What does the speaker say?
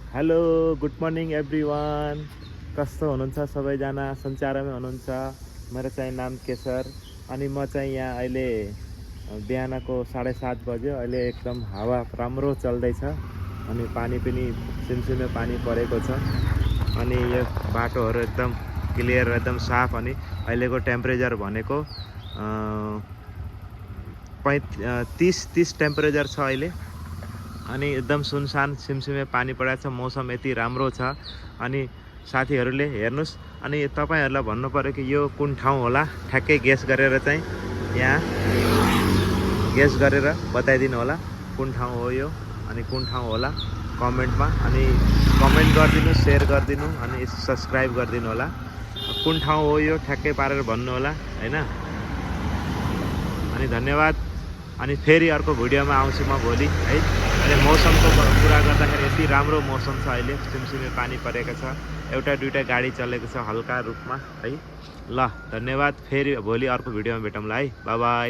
Hello good morning everyone. कस्तो हुनुहुन्छ सबैजना? सञ्चारमै हुनुहुन्छ। मेरो चाहिँ नाम केशर अनि म चाहिँ यहाँ अहिले बिहानको 7:30 बज्यो। अहिले एकदम हावा राम्रो चल्दैछ अनि पानी पनि सिमसिमे पानी परेको छ अनि यो बाटोहरू एकदम क्लियर एकदम साफ अनि अहिलेको टेम्परेचर भनेको 30 टेम्परेचर छ अहिले अनि एकदम सुनसान सिमसिमे पानी परेको छ। मौसम यति राम्रो छ अनि साथीहरूले हेर्नुस् अनि तपाईहरुलाई भन्नु पर्यो कि यो कुन ठाउँ होला ठ्याक्कै गेस गरेर चाहिँ यहाँ गेस गरेर बताइदिनु होला कुन ठाउँ हो यो अनि कुन ठाउँ होला कमेन्टमा अनि कमेन्ट गरिदिनु, शेयर गरिदिनु अनि सब्स्क्राइब गरिदिनु होला। कुन ठाउँ हो यो ठ्याक्कै पारेर भन्नु होला हैन। अनि धन्यवाद। अनि फेरि अर्को भिडियोमा आउँछु म भोलि है। अहिले मौसमको कुरा गर्दाखेरि यति राम्रो मौसम छ, अहिले सिमसिमे पानी परेको छ, एउटा दुईटा गाडी चलेको छ हल्का रूपमा है। ल धन्यवाद। फेरि भोलि अर्को भिडियोमा भेटौँला है। Bye bye.